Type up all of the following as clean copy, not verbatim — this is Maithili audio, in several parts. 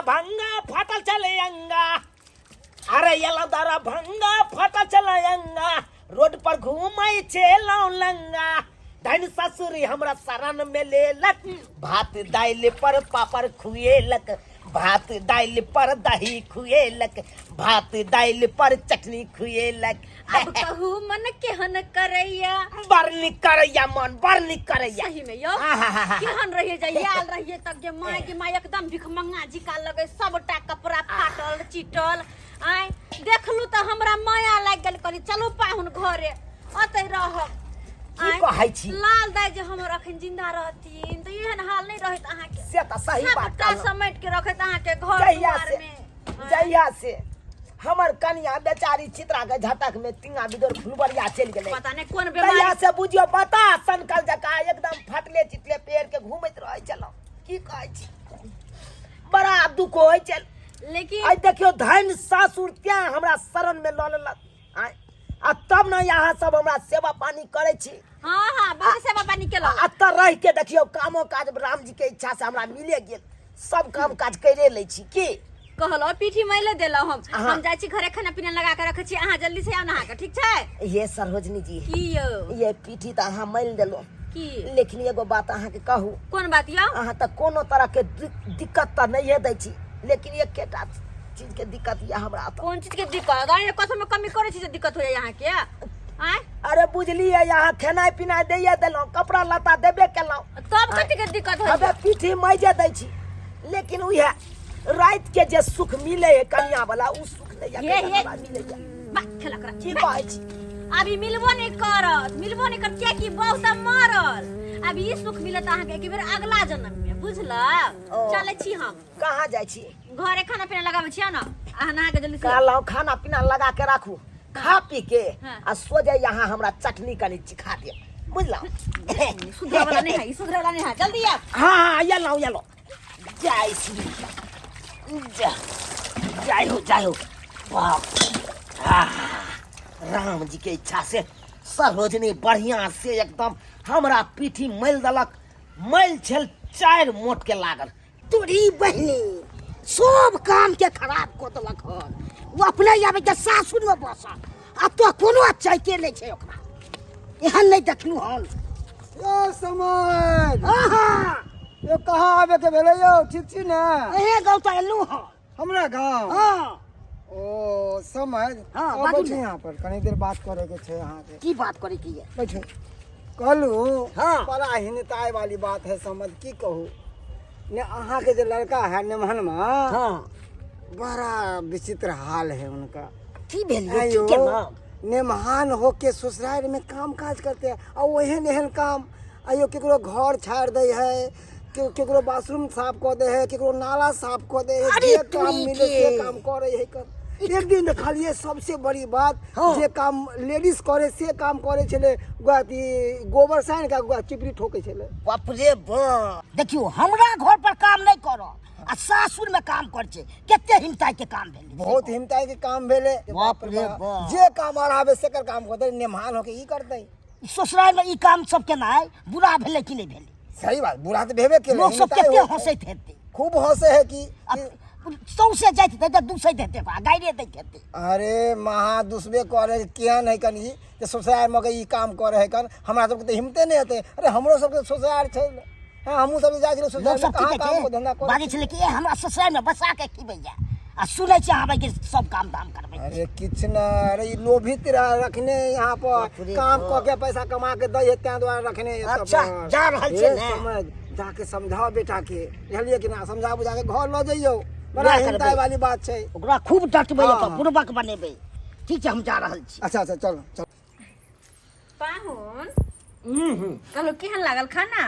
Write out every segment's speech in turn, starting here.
दरभंगा फाटल चले अंगा, अरे एलौ दरभंगा फाटल चले अंगा, रोड पर घूमै छेलौ लंगा। धन ससुरी हमरा शरण में लेलक, भात दालि पर पापड़ खुएलक, भात दालि पर दही खुएलक, भात दालि पर चटनी खुएलक। अब कहू मन केहन करैया? बड़ नीक करैया मन, बड़ नीक करैया। सही में यौ, केहन रहिए जाइए, आयल रहिए तब जे माय के माय एकदम भिखमंगा जिका लगे, सबटा कपड़ा फाटल चिटल। आय देखलू तऽ हमरा माया लागि गेल, कहली चलू पाहुन घरे ओतै रहब। की आँय, कहै छी? लाल दाइ जे हमर अखन जिंदा रहथिन तऽ एहन हाल नहि रहैत अहाँके। से तऽ सही बात सबटा कहलहुँ। समेट के रखैत अहाँके घर जहिया दुआर से में। आँय, जहिया से हमर कनिया बेचारी चित्रा के झटक में तिंगा बिदोर फुलबरिया चलि गेलै, पता नहि कोन तहिया बीमारी से बुझियो बता सनकल जकाँ एकदम फटले चिटले पेड़ के घूमैत रहै छलहुँ। की कहै छी, बड़ा दुख होइ छल। लेकिन आइ देखियौ धन सासुर त्यां हमरा शरण में लऽ लेलक। आँय, आ तब ने यहाँ सब हमरा सेवा पानी करै छी। हाँ हाँ, बहुत सेवा पानी केलहुँ। आ एतऽ रहि के देखियौ कामो काज राम जी के इच्छा से हमरा मिले गेल, सब काम काज करे लै छी। की कहलहुँ पीठी मैले देलहुँ हम। हाँ। हम जाइ छी घरे, खाना पीना लगा के रखै छी, अहाँ जल्दी से आउ नहा के, ठीक छै? ये सरोजनी जी। की यौ? ये पीठी तऽ अहाँ मैल देलहुँ। की? लेकिन एगो बात अहाँके कहू। कोन बात यौ? अहाँ तऽ कोनो तरह के दिक्कत तऽ नहिए दै छी, लेकिन एकेटा चीज के दिक्कत यऽ हमरा तऽ। कोन चीज के दिक्कत? अरे कसम में कमी करै छी जे दिक्कत होइया अहाँके? आँय? अरे बुझलियै, अहाँ खेनाइ पिनाइ दैये देलहुँ, कपड़ा लत्ता देबे केलहुँ, तब कथी के दिक्कत होइया? हबे पीठी मैजे दै छी, लेकिन उएह राति के जे सुख मिले है कनिया वाला, उ सुख नहीं ये, ये। हमरा मिले है। बा, खेला करा। की कहै छी? अभी मिलबो नहीं करत, मिलबो नहीं करत, कियाकि बहु सब मरल। अभी ई सुख मिलत अहाँके एक बेर अगला जन्म में, बुझल? ओ। चलै छी हम। कहाँ जाइ छी? घरे खाना पीना लगाबै छी ने, अहाँ नहा के जल्दी से। कहलहुँ खाना पीना लगा के राखू, खा पी के हाँ। आ सोझे यहाँ हमरा चटनी कनी चिखा देब, बुझलहुँ? सुधरे वाला नहीं है, ई सुधरे वाला नहीं है, जल्दी आब। हाँ हाँ, एलहुँ एलहुँ। जय श्री जय, जय हो जय हो। बाप, आह, राम जी के इच्छा से सरोजनी बढ़िया से एकदम हमरा पीठी मैल देलक, मैल छल 4 मोट के लागल। तोरी बहिनी सब काम के खराब कऽ देलक हन। ओ अपने आबै के सासुर में बसल आ तो कोनो चैते नहि छै ओकरा, एहन नहि देखलहुँ हन। यौ समाज, आहा। यौ कहाँ आबे के भेलै यौ? ठीक छी ने? अहें गाँव तऽ एलहुँ हन। हमरा गाँव? हाँ। ओ समाज, हाँ, आउ बाजू बैठू ने। यहाँ पर, कनी देर बात करे के छै अहाँके। की बात करे के ये? बैठू। कहलू, हाँ। बड़ा हिनताय वाली बात है समझ, की कहू ने, अहाँके जे लड़का है नेमहनमा, हाँ, बड़ा विचित्र हाल है उनका। की भेल यौ? की आयो, केलहुँ? नेमहान होके ससुराल में काम काज करते हैं और ओहन एहन काम, आयो केकरो घर छाड़ि दै है, केकरो बाथरूम साफ कऽ दै है, केकरो नाला साफ कऽ दै है, अरे जे काम तोरी मिले के। से काम करे है। कर एक दिन देखलिए सबसे बड़ी बात, हाँ। जे काम लेडीज करे से काम करे छलै, अथी गोबर सानि के चिपरी ठोकै छलै। बाप रे बाप, देखियौ हमरा घर पर काम नहि करत आ सासुर में काम कर छै, कते हिमताई के काम भेलै। बहुत हिमताई के काम भेलै। बाप रे बाप। जे काम अड़ाबे सेकर काम करतै, नेमहान होके ई करतै। ससुराल में ई काम सब केनाइ बुरा भेलै कि नहि भेलै? सही बात, बुरा तऽ भेबे केलै। लोक सब हिमताई कते होइ छै। हंसैत हेतै? खूब हंसे है कि आ सौंसे जाइत हेतै तऽ दुसैत हेतै, ओकरा गाइरे दैत हेतै। अरे महा दुसबे करे केहन है कनी जे ससुराल में ई काम करे है कन, हमरा सबके तऽ हिम्मते नहि हेतै। अरे हमरो सबके ससुराल छै, हाँ, हमहूँ सब जाइ छलियै लोक ससुराल सब की कहाँ कहै काम छै? को धंधा करे। बाजै छलै कि ए हमरा ससुराल में बसा के खिबैया, आ सुनै छी अहाँ के सब काम धाम करबै। अरे किछु नहि, अरे ई लोभित रखने यहाँ पर बाप रे काम बाप। कऽ के पैसा कमा के दै है, ताहि दुआरे रखने है एतऽ अच्छा, पर। जा रहल छियै हे ने? समझ, जाके समझाओ बेटा के, बुझलियै कि ना? समझा बुझा के घर लऽ जइयौ, बड़ा वएह करबै। हिमताई वाली बात छै। ओकरा खूब डटबै, हाँ, ओकर हाँ। बुड़बक बनेबै। ठीक छै, हम जा रहल छी। अच्छा अच्छा, चलो चलो। पाहुन, कहलहुँ केहन लागल खाना?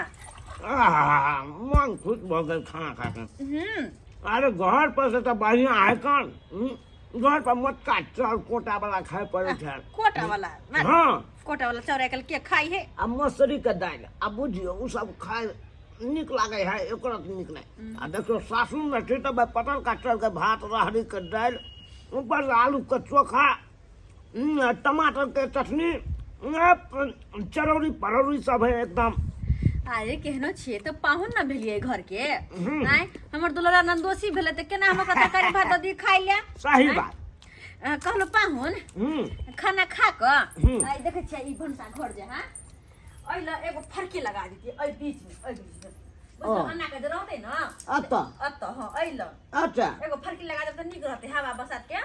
आहा, मन खुश भऽ गेल खाना खा के। अरे घर पर से तऽ बढ़िआँ है कन, घर पर मोटका चाउर कोटा वाला खाय पड़ै छै। कोटा वाला? हाँ। कोटा वाला चाउर आइ काल्हि के खाइ है? आ मसुरी के दालि, आ बुझियौ ओ सब खाय नीक लागै है, एको रत्ती नीक नहि। आ देखियौ सासुरमे छी तऽ पतरका चाउरके भात, राहड़िके दालि, ऊपर से आलूके चोखा, टमाटर के चटनी, चरौरी परौरी सब है एकदम। अरे केहनो छियै तऽ पाहुन न भेलियै घर के। आँय, हमर दुलारा नंदोसी भेलै तऽ केना हम ओकरा तरकारी भात दऽ दी खाइ लए? सही आँय? बात। कहलहुँ पाहुन, खाना खा कऽ आइ देखै छियै ई भनसा घर जे है, एहि लए एगो फरकी लगा दितियै एहि बीच मे, एहि बीच मे। बुझलहुँ, ओ। अन्ना के जे रहतै ने। अतऽ? अतऽ, हँ, एहि लए। अच्छा। एगो फरकी लगा देब तऽ नीक रहतै हवा बसात के।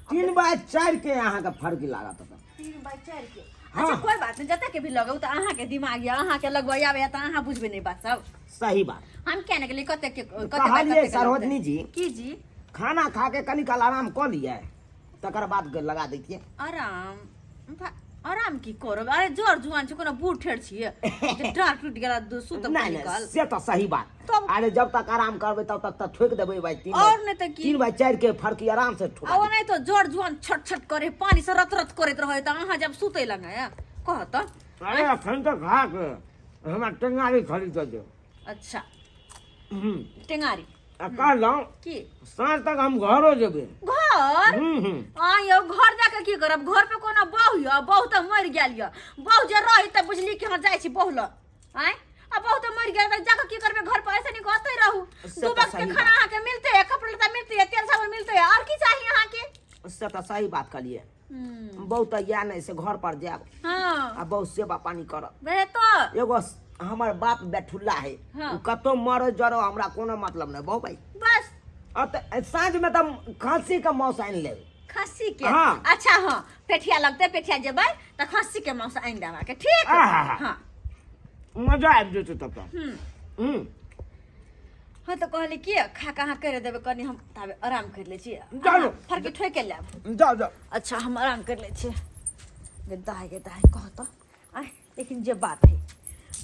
3 बाय 4 के अहाँके फर्की लागत ओतऽ। 3 बाय 4 के? हाँ। अच्छा, कोई बात नहीं, जते के भी लगौ तऽ अहाँके दिमाग यऽ, अहाँके लगबै आबैया तऽ अहाँ बुझबै नहि बात सब। सही बात। हम किया नहि गेलियै कते के कते बाय कहलियै कते के सरोजनी लगतै। जी। की जी? खाना खा के कनी काल आराम कऽ लियै, तकर बाद लगा दैतियै। आराम आराम की करब? अरे जोर जुआन छै, कोनो बूढ़ ठेर छियै जे डाँर टूटि गेला सुतब नहि कनी नहि काल। से तऽ सही बात। तब? अरे जब तक आराम करबै तब तक तऽ ठोकि देबै भाई तीन और नहि तऽ की? 3 बाय 4 के फर्की आराम से ठोका। आ ओनाहि तो जोर जुआन छट छट करे, पानी से रत रत करैत रहे, तऽ अहाँ जब सुतै लगे कह तऽ। अरे अखन तऽ खा के हमरा टेंगारी खरीद कऽ देब। अच्छा, टेंगारी। आ कहलहुँ की? साँझ तक हम घरो जेबै। घर? हम्म हम्म आ यौ, घर जाके की करब? घर पे कोनो बहु यऽ? बहु तऽ मरि गेल यऽ। बहु जे रही तऽ बुझली कि हम जाइ छी बहु लग। आँय, आ बहु तऽ मरि गेल तऽ जाके की करबै घर पर? ऐसे नहीं ओतै रहू। से दू तऽ वक्त के सही खाना बात। अहाँके मिलते है, कपड़ा लत्ता मिलते है, तेल साबुन मिलते है, और की चाही अहाँके? से तऽ सही बात कहलियै। बहु तऽ या नहि से घर पर जायब आ बहुत सेवा पानी करब। वएह तऽ। एगो हमर बाप बैठुल्ला है। ओ कतौ मरे जरो हमरा कोनो मतलब नहि बहु भाई। बस। आ तऽ साँझ में तऽ खस्सी के मांस आनि लेब। खस्सी के? हाँ। अच्छा, हाँ, पेठिया लगते, पेठिया जेबै तऽ खस्सी के मांस आनि देब अहाँके, ठीक? आहा। हाँ। मजा आबि जेतै तब तऽ। हाँ, तऽ कहली कि खा के अहाँ करि देबै, कनि हम ताबे आराम करि लै छी। जाउ। फरकी ठोकि लेब। जाउ जाउ। अच्छा, हम आराम करि लै छी। गे दाय, गे दाय, कह तऽ। आय, लेकिन जे बात है,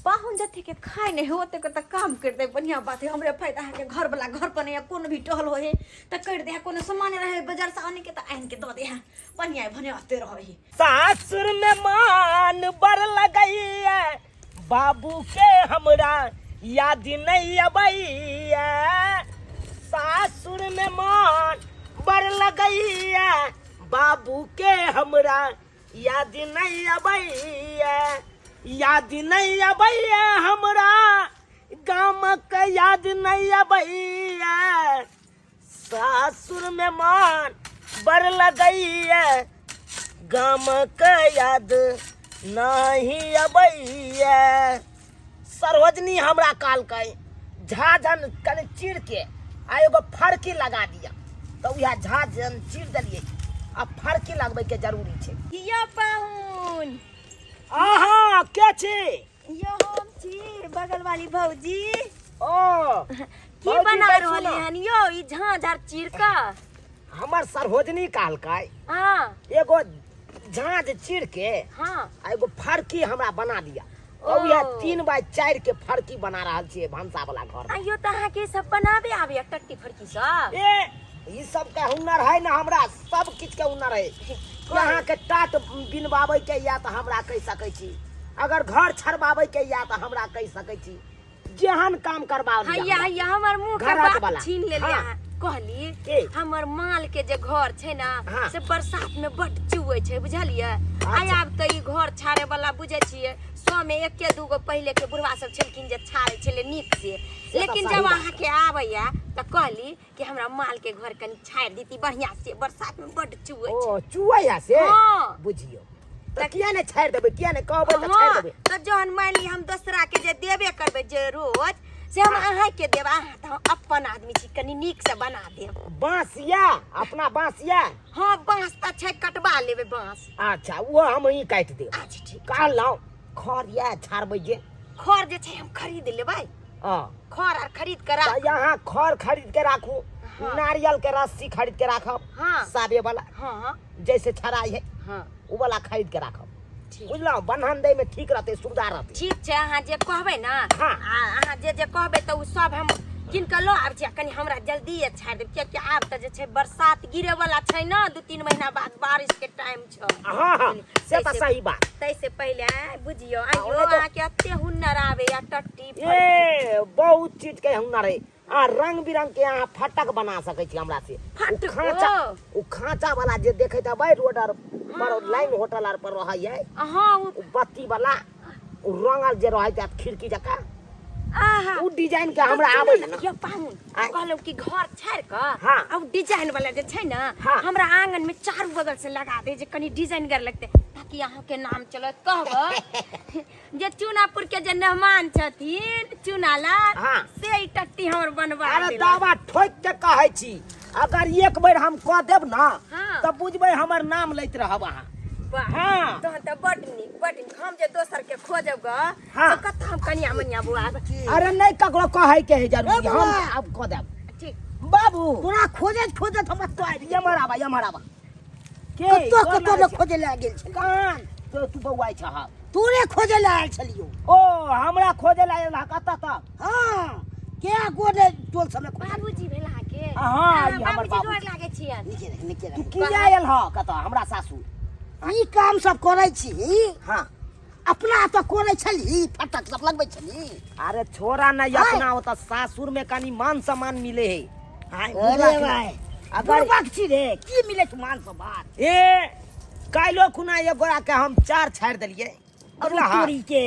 पाहुन जते के खाय नहीं हो ओते के तऽ काम कर दे, बढ़िया बात है, हमरे फायदा है के घर वाला घर पर नहीं है, कोनो भी टहल होए तऽ कर दे है, कोनो सामान रहे बाजार से आने के तऽ आनि के दऽ दे है, बढ़िया है, भने आते रहे। सासुर में मान बड़ लगैया, बाबू के हमरा याद नहीं अबैया। सासुर में मान बड़ लगैया, बाबू के हमरा याद नहीं अबैया। याद नहीं अबैया हमरा गामक, याद नहीं अबैया। सासुर में मान बड़ लगैया, गामक याद नहीं अबैया। सरोजनी हमरा कहलकै झाझन कनि चीर के आ एगो फरकी लगा दिया, तऽ उएह झाझन चीर देलियै आ फरकी लगबै के जरूरी छै। यो पाहुन। अहाँ के छी? यो हम छी बगल वाली भौजी। ओ की भौजी, बना बैसू रहली ना। हन यो ई झांझर चीर का? हमर सरोजनी कहलकै एगो झाँझ चीर के आ एगो फरकी हमरा बना दिया। ओ। उएह 3 बाय 4 के फरकी बना रहल छियै भनसा वाला घर में। आइयो तऽ अहाँके ई सब बनाबे आबैया, टट्टी फरकी सब? ए, ई सब के हुनर है ना, हमरा सब किछ के हुनर है। यहाँ के टाट बिनबाबै के या तऽ हमरा कहि सकै छी, अगर घर छड़बाबै के या तऽ हमरा कहि सकै छी, जेहन काम करबा लिअ हैया हमरा। हैया, हमर मुंह के घरक बात वाला। छीन लेलियै। हाँ। अहाँ कहली की? हमर माल के जे घर छै ना, से बरसात में बड चुए छै, बुझलियै? आ आब तऽ ई घर छाड़े वाला बुझै छियै, 100 में एके दूगो पहिले के बुढ़वा सब छलखिन जे छाड़े छलै नीक से। तऽ लेकिन सही जब बात। अहाँके आबैया तऽ कहली कि हमरा माल के घर कनि छाड़ि देती बढ़िया से, बरसात में बड चुए छै। ओ चुआ या से? हाँ। बुझियौ तऽ किया नहि छाड़ि देबै? किया नहि कहबै तऽ छाड़ि हाँ, देबै। तऽ जहन मान ली हम दोसरा के जे देबे करबै जे रोज, से हम अहाँके देब, अहाँ तऽ हम अपन आदमी छी, कनि नीक से बना देब। बाँस या अपना बाँस या? हाँ, बाँस तऽ छै, कटबा लेबै बाँस। अच्छा, ओ हम ही काटि देब। अच्छा, ठीक। कहलहुँ खर या छाड़बै जे? खर जे छै हम खरीद लेबै। हाँ। खर आर खरीद के तऽ राख। यहाँ खर खरीद के राखू। हाँ। नारियल के रस्सी खरीद के राखब। साबे वाला, जैसे छड़ाई है, उ वाला खरीद के राखब। ठीक। बुझलहुँ, बन्हन दै में ठीक रहतै, सुविधा रहतै। ठीक छै, अहाँ जे कहबै ना, आ अहाँ जे जे कहबै तऽ ओ सब हम कीन कऽ लऽ आबै छी। आ कनि हमरा जल्दिए छाड़ि देब, कियाकि आब तऽ जे छै बरसात गिरे वाला छै ने, 2-3 महीना बाद बारिश के टाइम छै। हाँ हाँ से तऽ सही बात। ताहिसँ पहिले आँय, बुझियौ आइयो ओने तऽ- अहाँके एते हुनर आबैया टट्टी फटकी। ए, बहुत चीज के हुनर है। आ रंग बिरंग के अहाँ फटक बना सकै छी हमरा से। उ फटको? खाँचा, उ खाँचा वाला जे देखैत हेबै रोड आर पर, लाइन होटल आर पर रहै है। हाँ, उ बत्ती वाला, उ रंगल जे रहै छै खिड़की जकाँ। आहा उ डिजाइन के हमरा आबै ने यो पाहुन आँय। कहलहुँ कि घर छाड़ि कऽ हाँ। आ उ डिजाइन वाला जे छै ने हाँ। हमरा आंगन में चारू बगल से लगा दे जे कनि डिजाइनगर लगते ताकि अहाँ के नाम चलत कहब जे चुनापुर के जे मेहमान छथिन चुनालाल हाँ। से ई टट्टी हमर बनवा अरे देलक। दावा ठोक के कहै छी अगर एक बेर हम कह देब ना हाँ। तऽ बुझबै हमर नाम लैत रहब अहाँ वाह, हाँ। तहन तऽ बड नीक बड नीक हम जे दोसर के खोजब ग हाँ। तऽ कतऽ हम कनिया मनिया बुआ अरे नहीं ककरो कहै के है जरूरी ए हम बौआ। अब कह देब ठीक बाबू तोरा खोजैत खोजैत हम एतऽ आबि गेलियौ। एम्हर आबा एम्हर आबा के कतऽ गोर कतऽ लागै ने छै? खोजै लए गेल छलियौ कान तो तू बौआइ छह तोरे खोजै लए आयल छलियौ ओ हमरा खोजे ला आयल कतऽ तक हँ के गोरे टोल सबमे खोजै बाबूजी भेल अहाँके हाँ, ई हमर बाबूजी बाबूजी। गोर लागै छियनि नीचे रख नीचे तू रख की आयल ह कतऽ हमरा सासु ई काम सब करै छी हाँ अपना तऽ करै छली फटक सब लगबै छली अरे छोरा न हाय। अपना ओतऽ सासुर में कनी मान सम्मान मिले है हाय, अरे बुझला कि भाई नहीं? अगर बुड़बक छी रे की मिले छै मान सम्मान ए काल्हो खुना एक गोरा के हम चार छाड़ि देलियै अरे बुझला हा? तोरी के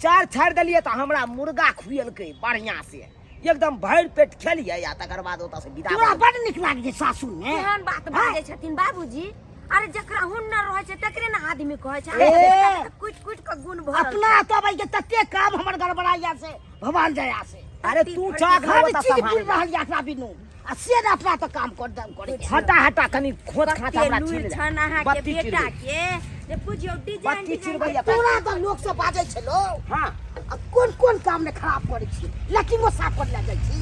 चार छाड़ि देलियै तऽ हमरा मुर्गा खुएलकै बढ़िआँ से एकदम भरि पेट खेलियै आ तकर बाद ओतऽ से विदा तोरा भऽ बड नीक लागै छै सासुर मे केहन बात बाजै छथिन बाबूजी अरे जकरा हुनर रहै छै तकरे ने आदमी कहै छै ए। अहाँके तऽ कुटि कुटि कऽ गुण भरल अपना तो भाई के तते काम हमर गड़बड़ाइया से भगवान दया से अरे तू चाह हर ओतऽ चीज सम्हारे बुझ रहल या एकरा बिनु आ से ने अपना तो काम कर दम करे के। हटा हटा कनी खोज खाच कते हमरा लुरि छील छनि अहाँके बत्ती चिर बेटा के जे बुझियौ डिजाइन बत्ती डिजाइन चिरबैया तोरा तऽ लोक सब बाजै छै लो हाँ आ कोन कोन काम ने खराब करै छी लैट्रिनो साफ कर लए जाइ छी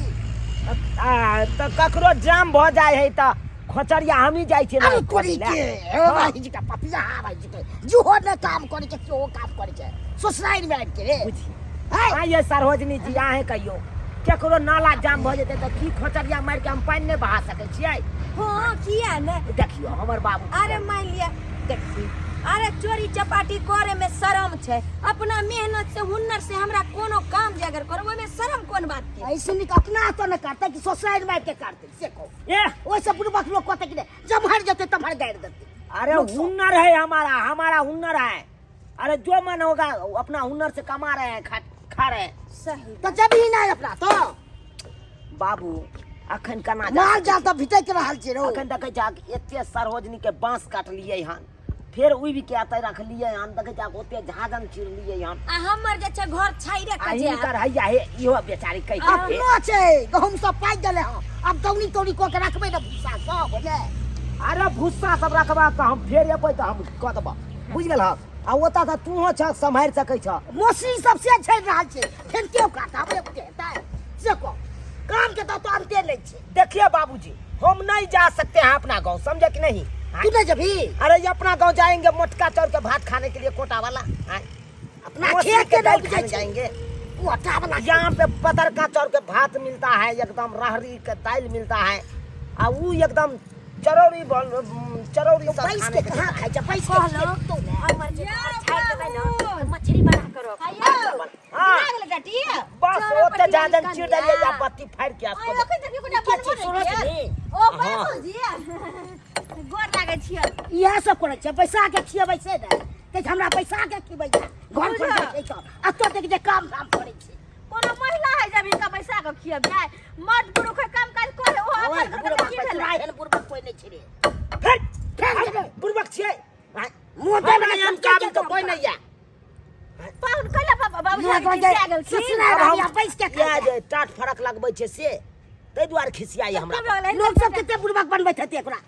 आ, तऽ ककरो जाम भऽ जाइ है तऽ खोचरिया हमही जाइ छियै ने अरे तोरी खोजै लए। के ओ भाई जी का पपिया भाई जी के जुहो ने काम करे के सेहो काम करे के ससुराल में आबि के रे बुझी है हाँ ये सरोजनी जी अहें कहियो केकरो नाला जाम भऽ जेतै तऽ की खोचरिया मारि के हम पानि नहि बहा सकै छियै हँ किया ने देखियौ हमर बाबू अरे मान लिअ देखी अरे चोरी चपाटी करे में शरम छै अपना मेहनत से हुनर से हमरा कोनो काम जे अगर करब ओहिमे शरम कोन बात के ऐसे निक अपना तो न करते कि ससुराल में आबि के करते से कहो ए ओइसे बुढ़बक लोग कहते कि नहीं जब हर जेते तब हर गाड़ि देते अरे हुनर है हमारा हमारा हुनर है अरे जो मन होगा वो अपना हुनर से कमा रहे हैं खा खा रहे हैं सही तो जब ही नहीं अपना तो बाबू अखन केना जा माल जाल तऽ भिटक रहल छै रौ अखन देखै छहक एते सरोजनी के बांस काटलियै हन फेर उबि के एतऽ रखलियै हन देखै छहक ओते झागन चिरलियै हन आ हमर जे छै घर छाइरे आ के जे हिनकर हैया हे इहो बेचारी कहि देतै अपनो छै गहूम सब पाकि गेलै हँ आब दौनी तौनी कऽ के रखबै ने भूसा सब बुझले अरे भुस्सा सब रखबा तऽ हम फेर एबै तऽ हम कऽ देबऽ बुझि गेलहक आ ओतऽ तऽ तूहो छह सम्हारि सकै छह मौसी सब से छाड़ि रहल छै फेर केओ काट हमरे बुझे हेतै से कह काम के तऽ अन्ते नहि छै देखिए बाबूजी हम नहीं जा सकते हैं अपना गांव समझे कि नहीं तू नहीं जबी अरे ये अपना गांव जाएंगे मोटका चाउर के भात खाने के लिए कोटा वाला हाँ? अपना मौसी खेत के दाल नहीं खाने उपजै छै जाएंगे कोटा वाला यहाँ पे पतर का चाउर के भात मिलता है एकदम राहरी के दाल मिलता है आ वो एकदम चरौरी चरौरी सब पैस खाने के के कहाँ खाइ छै पैस के कहलहुँ खेतौ ने हमर जे घर छाड़ि देबै ने तऽ मछली बना के रख आयो हाँ। लागल टटी बस चलो ओते पटिया जादन निकाल चिर लिया। देलियै या बत्ती फाड़ि के आयो अखन तक कोनो के बनबो छी नहि सुनत किया। नी? ओ बाबूजी गोर लागै छियै इएह सब करै छै पैसा के खियबै से ने कहै छै हमरा पैसा के खिबै छै घर पर जाइ छै तऽ एतऽ देख जे काम धाम करै छै कोनो महिला है जब हिनका पैसा के खियब जाय मर्द पुरुष है काम काज करे ओ ओए, अपन घर के बुढ़बक की भेलै पैसा एहन बुढ़बक कोइ नहि छै रे फेर फेर जेबै। बुड़बक छियै आँय? मुँह हमरा देबै एहन काबिल तऽ कोइ नहि यऽ पाहुन कैला बाबा बाबूजी मुँह खिसिया दे गेलखिन ससुराल आब हम आबि बैस के इएह खाइ जे टाट फरक लगबै छै से ताहि दुआरे खिसियाइ हमरा कब लगलै? लोक सब कते बुढ़बक बनबैत हेतै एकरा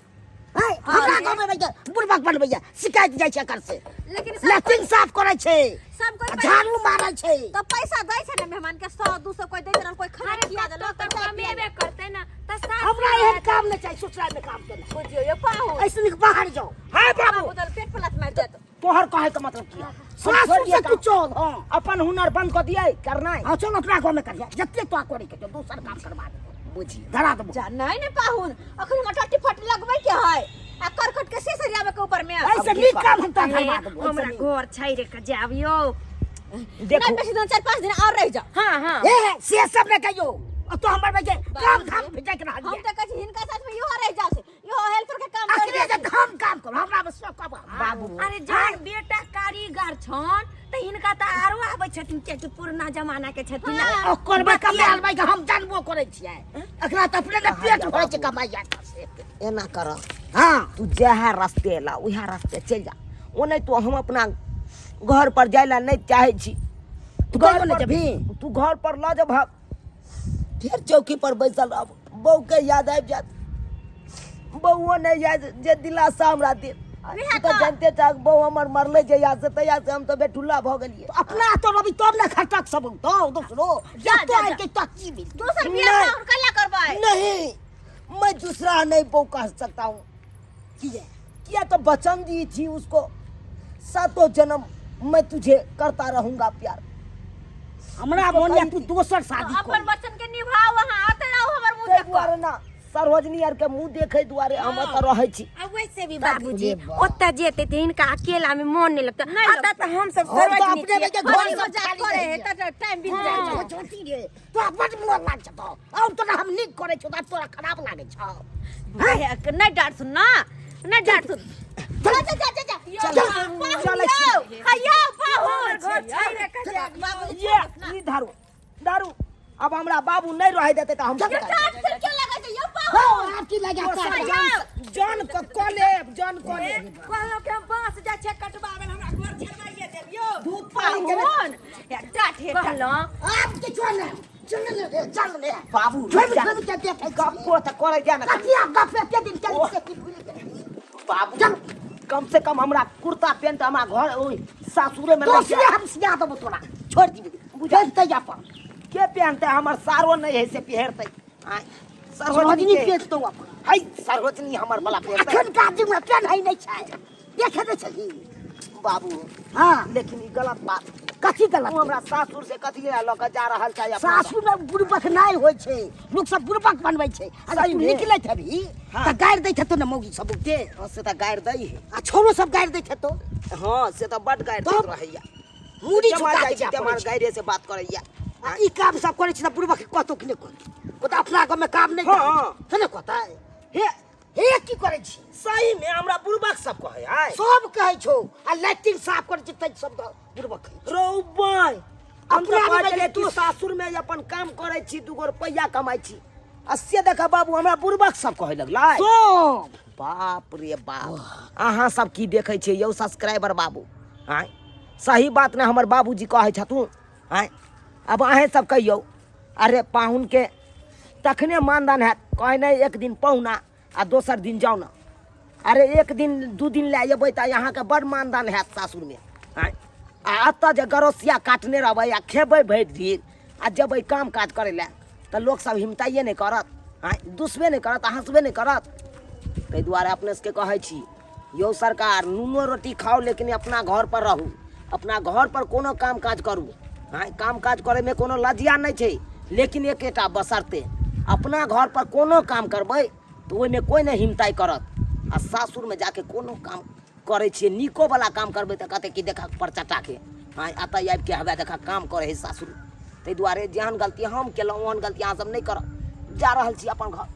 है हमरा गाँव में बैठ बुढ़बक बनबैया शिकायत जाइ छै एकर से लेकिन सब लैट्रिन साफ करै छै सब कोई आ झाड़ू मारै छै तो पैसा दै छै ने मेहमान के 100 200 कोई दैत रहल कोई खाना अरे खिया कतौ देलक तऽ कमेबे करतै ने तऽ सास हमरा एहन काम नहि चाही ससुराल में काम केना बुझियौ यो पाहुन ऐसे नीक बाहर जाओ हाय बाबू बाबू दल पेट पर लात मारि देत तोहर कहै के मतलब की है? हम सासुर छोड़ि दियै से काम। तू चल हाँ अपन हुनर बंद कऽ दियै करनाइ हाँ चल अपना गाँव में करिया जते तो करे के छौ, दोसर काम करवा देबो बुझिए धरा देबो जा नहीं ने पाहुन अखन हमरा टट्टी फट लगबै के है आ करकट के से सरियावे के ऊपर में ऐसे नीक काम हम तो करवा देबो हमरा घर छाड़ि के जायब यौ देखू नहीं बेसी दिन 4 5 दिन और रह जाओ हाँ हाँ ए से सब ने कहियो और तो हमर बजे काम धाम भेजै के रहल हम ये। तो कहै छी हिनका साथ में इहो रह जाओ से इहो हेल्पर के काम कर अखने जे हम काम करू हमरा में सौ कब बाबू अरे जहन बेटा कारीगर छन तऽ हिनका तऽ आरो आबै छथिन कियाकि पुरना जमाना के छथिन ना। ओकर में कमायल भाई हम जानबो करै छियै, एकरा तऽ अपने ने पेट भरै छै कमाइया से। एना कर। हाँ। तू जएह रास्ते एला उएह रास्ते चलि जा, ओने तो हम अपना घर पर जाय ला नहीं चाहे छी। तू घर कहियो नहि पर- जेबही? तू घर पर लऽ जेबह फेर चौकी पर बैसल रहब, बहू के याद आबि जायत, बहुओ नहीं याद जे दिलासा हमरा दे। वएह तू तऽ तऽ। जानते छहक बहू हमर मरले जहिया से तहिया से हम तऽ बेठुल्ला भऽ गेलियै। अपना तो रवि तब ने खटक सब तो दोसरो जा, जतो जा, आबि जा। के तो की मिल दोसर बियाह नहीं। पाहुन कला करबै? नहीं, मैं दूसरा नहीं बहू कह सकता हूँ। किया? किया तो वचन दी थी उसको, सातों जन्म मैं तुझे करता रहूंगा प्यार। हमरा मोन या तू दोसर शादी अपन कर। वचन के निभाओ, अहाँ आते रहो हमर मुंह ताहि देख कऽ। दुआरे ना सरोजनी आर के मुंह देखे दुआरे हम एतऽ रहै छी। आ वैसे भी बाबूजी ओतऽ जेते तऽ हिनका अकेला में मन नहीं लगता। नहीं अतः तऽ हम सब हम तऽ सरोजनी अपने छियै। के घर हँसी सब मजाक खाली करे है रहैया। तऽ टाइम बीत जाइ छै। छोटी रे, तोरा बड मोन लाग छौ, और तोरा हम नीक करै छौ तऽ तोरा खराब लागै छौ। नहीं डांट सुन ना, नहीं डांट सुन। जा जा जा जा जा। चल, चलै छी। हैया पाहुन। घर छोड़ि कऽ जायब बाबूजी। ये ई धारू दारू अब हमरा बाबू नहीं रहे देते तऽ हम की करबै? डांट सुन क्यों लगा छै यौ पाहुन? हाँ, आब की लगा दोसर तार? जान जान के कऽ लेब, जान कऽ लेब। कहलहुँ कि हम बाँस जाइ छियै कटबाबै लए, हमरा घर छड़बाइए देब यौ। दूध पानी के पाहुन या डांट हे डांट। कहलहुँ आब के छोड़ ने, चल ने रे, चल ने। बाबू छोड़ रुक जा। छोड़ के देखै छी। गप्पो तऽ करै जा ने। कथी आब गप एते दिन चल से की भूलि गेली? बाबू कम से कम हमरा कुर्ता पेंट हमरा घर ओहि सासुरे में दोसरे हम सिया देबो तोरा, छोड़ दिबी बुझलतै अपन। के पहनते? हमर सारो नहीं है से पहिरते। आँय, सरोजनी के- पेट तो अपन। है सरोजनी हमर वाला पहिरतै। अखन का दिन में पेन है नहीं छै, देखे नै छही बाबू। हाँ। लेकिन ई गलत बात। कथी गलत? तू हमरा सासुर से कथी लऽ कऽ जा रहल छै अपना? सासुर में बुड़बक नहीं होइ छै, लोक सब बुड़बक बनबै छै। अगर सही तू में। निकलैत हेबही हाँ। तऽ गारि दैत हेतौ ने मौगी सब के? हाँ, से तऽ गारि दै है। आ छोरो सब गारि दैत हेतौ। हाँ, से तऽ बड गारि तब? दैत रहैया। मूड़ी जमा झुका जाइ के छी जाय तऽ पड़ै हमर छै। गारिये से बात करैया। आ ई काम सब करै छै तऽ बुड़बक कतौ कि नहि कहतौ? कहतौ अपना गाँवमे काम नहि हाँ। करै छै। से ने कहतै? हे हे की करै छी? सही में हमरा बुड़बक सब कहै है। सब कहै छौ, आ लैट्रिन साफ करै छै तै सब बुड़बक कहै छै। रौ बाय, हम तऽ अपना कहै में छलियै जे कि सासुर में अपन काम करै छी, दूगो रुपैआ कमाइ छी, आ से देख बाबू हमरा बुड़बक सब कहै लगलै। सब। बाप रे बाप, अहाँ सब की देखै छियै यौ सब्सक्राइबर बाबू? आँय, सही बात ने हमर बाबूजी कहै छथुन? आँय, आब अहेँ सब कहियौ। अरे पाहुन के तखने मानदान हैत, कहै नहि एक दिन पहुना आ दोसर दिन जाउ ने। अरे एक दिन दू दिन लए अयबै तऽ अहाँके बड़ मानदान हैत सासुरमे। आँय, आ एतऽ जे गरोसिया काटने रहबै आ खेबै भरि दिन आ जेबै काम काज करै लए तऽ लोकसब हिमताइए नहि करत। आँय, दुसबे नहि करत, हँसबे नहि करत। ताहि दुआरे अपने सबके कहै छी यौ सरकार, नूनो रोटी खाउ लेकिन अपना घर पर रहू, अपना घर पर कोनो काम काज करू। आँय, काम काज करैमे कोनो लज्जा नहि छै, लेकिन एकेटा बशर्ते, अपना घर पर कोनो काम करबै तऽ ओहिमे कोइ नहि हिमताइ करत। आ सासुरमे जाके कोनो काम करै छियै, नीको वाला काम करबै तऽ कहतै कि देखा परचटाके। आँय, एतऽ आबिके हवे देखा काम करै है सासुर। ताहि दुआरे जेहन गलती हम केलहुँ ओहन गलती अहाँ सब नहि करब। जा रहल छी अपन घर।